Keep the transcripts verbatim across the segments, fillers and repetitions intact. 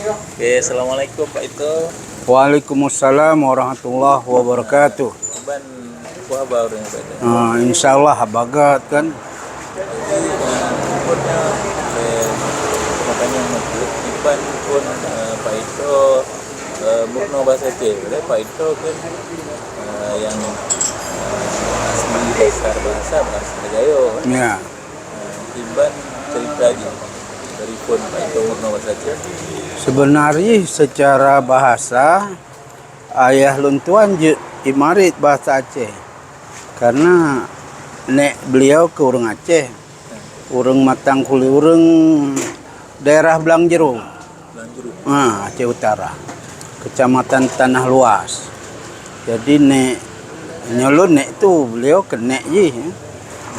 Oke, assalamualaikum, Pak Ito. Waalaikumsalam warahmatullahi wabarakatuh. Iban, apa habar, Pak Ito? Ah, insya Allah, bagat kan. Jadi, eh, pun, eh, eh, pertanyaan itu, iban pun, eh, Pak Ito, eh, murno bahasa Aceh. Jadi, Pak Ito kan, eh, yang, eh, asli dasar bahasa, bahasa Gayo, kan? Ya. Eh, iban cerita aja dari pun Pak Ito murno bahasa Aceh. Sebenarnya secara bahasa, ayah lun tuan je imarit bahasa Aceh. Karena nek beliau ke orang Aceh, orang Matang Kuli, orang daerah Belang Jero. Belang Jero. Ah, Aceh Utara. Kecamatan Tanah Luas. Jadi nek, nyolun nek tu, beliau ke nek ji.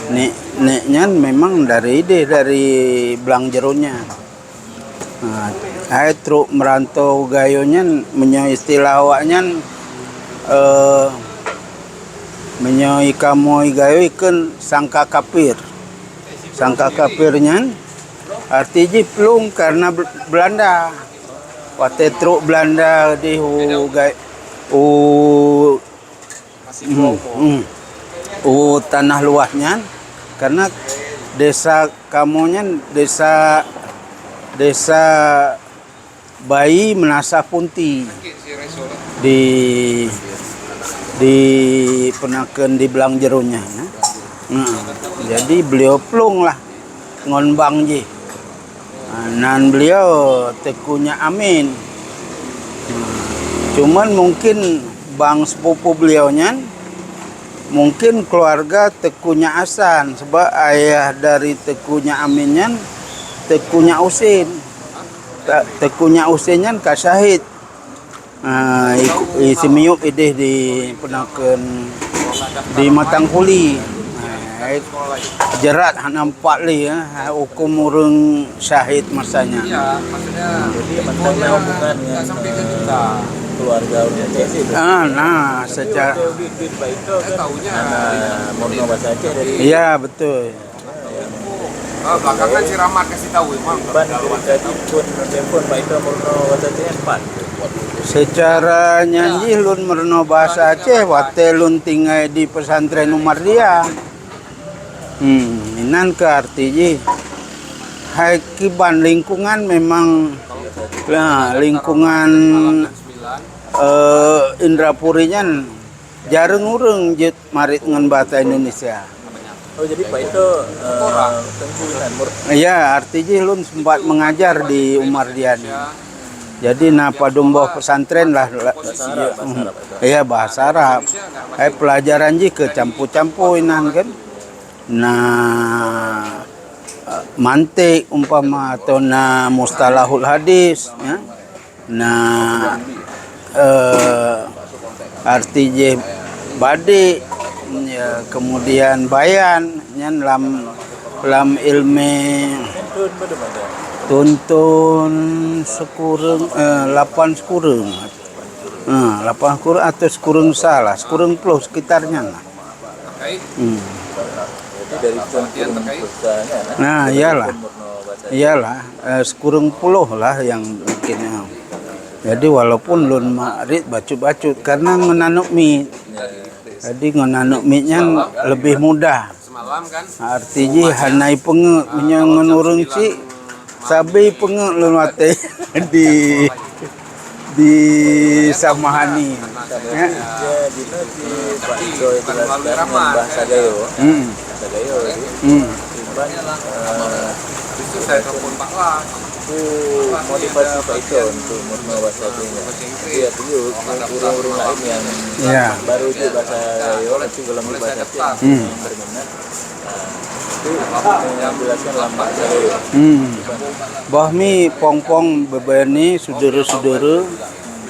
Nek, nek nyan memang dari ide, dari Belang Jero nyan. Nah, ai truk merantau Gayo nyan, menyo istilah awak nyan, eh, menyo i kamoy Gayo iken sangka kapir. Sangka kapir nyan, arti ji plung karena Bel-, Belanda. Wate truk Belanda di u Gay-, u Hmm, hmm. Oh, Tanah Luas nyan, karena desa kamo nyan, desa, desa Bayi Menasah Punti di, di penaken di Belang Jero nyan, nah. Hmm. Jadi beliau plung lah ngon bang ji. Ah, nan beliau Teuku Nyak Amin. Hmm. Cuman mungkin bang sepupu beliau nyan, mungkin keluarga Teuku Nyak Asan, sebab ayah dari Teuku Nyak Amin nyan Teuku Nyak Usin. Ta-, Teuku Nyak Usin nyan ka syahid. Ah, i, i Simiup idih di penaken di Matang Kuli. Ah, jerat hana empat li, ya. Ah, hukum orang syahid masanya. Iya, maksudnya, jadi, maksudnya hubungan dengan, eh, keluarga orang Aceh itu. Ah, nah, secara, itu, itu, itu, itu, kan, taunya, hana murno bahasa Aceh dari. Iya, betul. Ah, belakangan si Rahmat kasih tahu, emang. Ban dari tadi pun, telepon Pak Ito murno bahasa Aceh, empat. Secara nyan ji lun murno bahasa Aceh, wate lun tinggai di pesantren Umardian. Hmm, inan ke arti ji. Hai kiban lingkungan memang, ya, lingkungan, eh, Indrapuri nyan jareng ureng jut marit ngan bahasa Indonesia. Oh, jadi Pak Ito, eh, Teuku nyan mur- Iya, arti ji lun sempat mengajar di Umardian. Jadi, na padum boh pesantren lah, la-, bahasa Arab, iya, bahasa Arab. Iya, bahasa Arab. Eh, pelajaran ji ke campu-campu inan kan. Nah, eh, mantik umpama atau na mustalahul hadis, ya. Nah, eh, arti je badi, ya, kemudian bayan, nyan lam, lam ilme tuntun sekureng, eh, lapan sekureng. Eh, lapan sekureng atau sekureng salah, sekureng puluh sekitarnya lah. Hmm. Jadi dari pun, nah, iyalah. Iyalah, eh, sekureng puluh lah yang bikinnya. Jadi walaupun lun marit bacut-bacut, karena ngenanuk mi. Jadi ngenanuk mi nyan lebih mudah. Arti ji hana i penge, menyo ngen ureng ci, sabi penge lun wate di, di samahani. Ya. Jadi, nanti Pak Ito jelaskan dengan bahasa Gayo. Hmm. Bahasa Gayo, ya. Hmm. Cuman, eh, itu motivasi Pak Ito untuk murno bahasa Aceh. Iya, dulu ureng-ureng lain yang, ya, baru juga bahasa Gayo, tapi belum bahasa Aceh. Hmm. Berminat. Hmm. Bah mi pongpong bebeni sudere-sudere.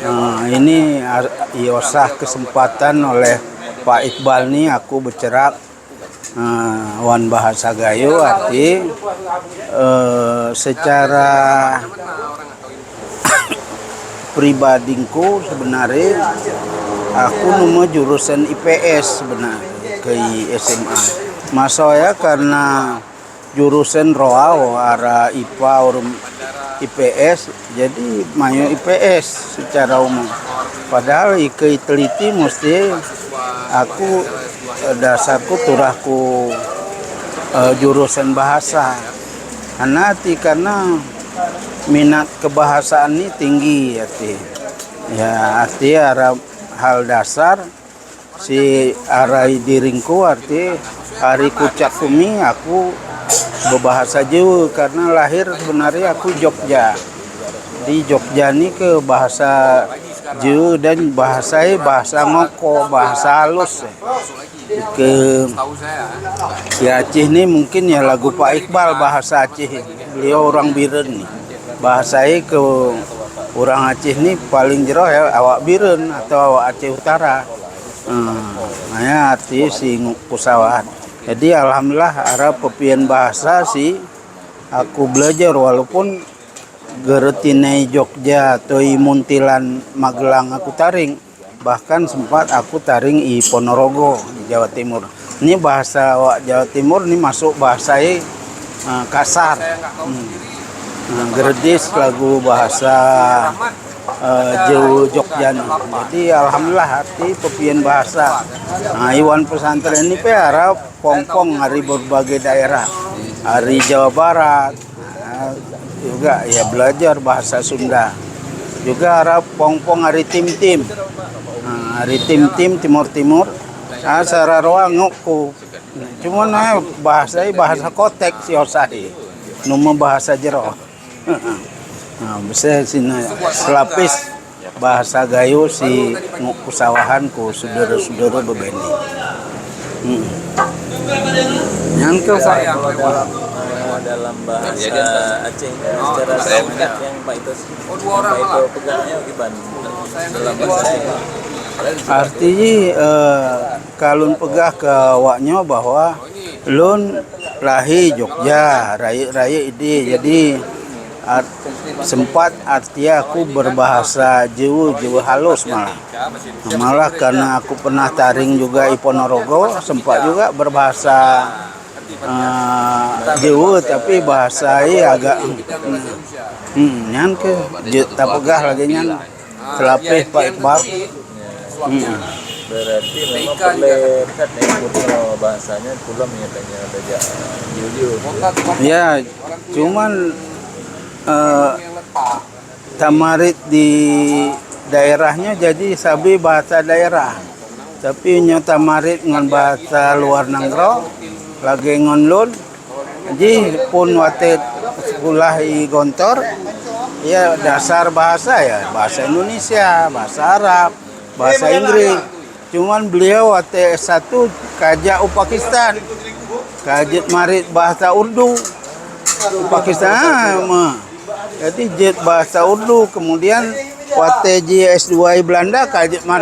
Nah, ini ar-, iosah kesempatan oleh Pak Iqbal ni aku becerak, eh, wan bahasa Gayo, arti, eh, secara pribadingku sebenarnya, aku nemu jurusan I P S sebenarnya ke I S M A. Maksud saya karena jurusan roa, ara I P A, orang I P S, jadi mayo I P S secara umum. Padahal ike iteliti musti aku, eh, dasarku turah ku, eh, jurusan bahasa. Karena ati, karena minat kebahasaan ini tinggi ati. Ya, ati ara hal dasar si arai diringku, arti ari kucak kumi aku bebahasa Jawa karena lahir sebenarnya aku Jogja. Di Jogja ini ke bahasa Jawa dan bahasa, bahasa ngoko, bahasa halus. Ke si Aceh ini mungkin ya lagu Pak Iqbal bahasa Aceh. Beliau orang Biren nih. Bahasa ke orang Aceh ini paling jero ya awak Biren atau awak Aceh Utara. Hmm, nah, ya, arti si Nguk Kusawahan. Jadi, alhamdulillah, ara pepian bahasa si aku belajar, walaupun geretinai Jogja atau i Muntilan Magelang aku taring, bahkan sempat aku taring i Ponorogo, di Jawa Timur. Ini bahasa awak Jawa Timur, ini masuk bahasa i, eh, kasar. Hmm. Nah, geredis lagu bahasa, eh, Jawa Jogja ini. Jadi, alhamdulillah, arti pepian bahasa. Nah, iwan pesantren ini pe ara pongpong ari berbagai daerah. Ari Jawa Barat, nah, juga ya belajar bahasa Sunda. Juga ara pongpong ari Timtim. Nah, ari Timtim, Timur-Timur. Nah, sararoa nguk ku. Cuman, eh, bahasa, bahasa kotek si osahi. Numa bahasa jero. Nah, bisa sina selapis bahasa Gayo si Nguk Kusawahan ku sudara-sudara bebeni. Hmm. Yang ke, Pak? Kalau dalam, eh, dalam bahasa Aceh ini secara singkat yang Pak Ito, yang Pak Ito pegahnya gimana? Dalam bahasa Aceh. Artinya, eh, kalau pegah ke awaknya bahwa lun lahir Jogja, raye-raye ide. Jadi, art-, sempat arti aku berbahasa Jawa, Jawa halus malah. Malah karena aku pernah taring juga i Ponorogo, sempat juga berbahasa, eh, Jawa, tapi bahasa i agak, hmm, nyan ke, je-, tapegah lagi nyan. Selapih Pak Iqbal. Hmm. Berarti memang perlu dekat nih, kurnya bahasanya, pula menyatakan ada ja-, jujur. Ya, cuman, eh, tamarit di daerahnya jadi sabi bahasa daerah. Tapi nyo tamarit ngan bahasa luar nangro, lagi ngan lun, Jadi pun wate sekulah i Gontor, ya dasar bahasa ya, bahasa Indonesia, bahasa Arab, bahasa Inggris. Cuman beliau wate S satu kajak u Pakistan, kajak marit bahasa Urdu. U Pakistan, ah, ma. Jadi jit bahasa Urdu, kemudian wate ji S dua i Belanda, kajak marit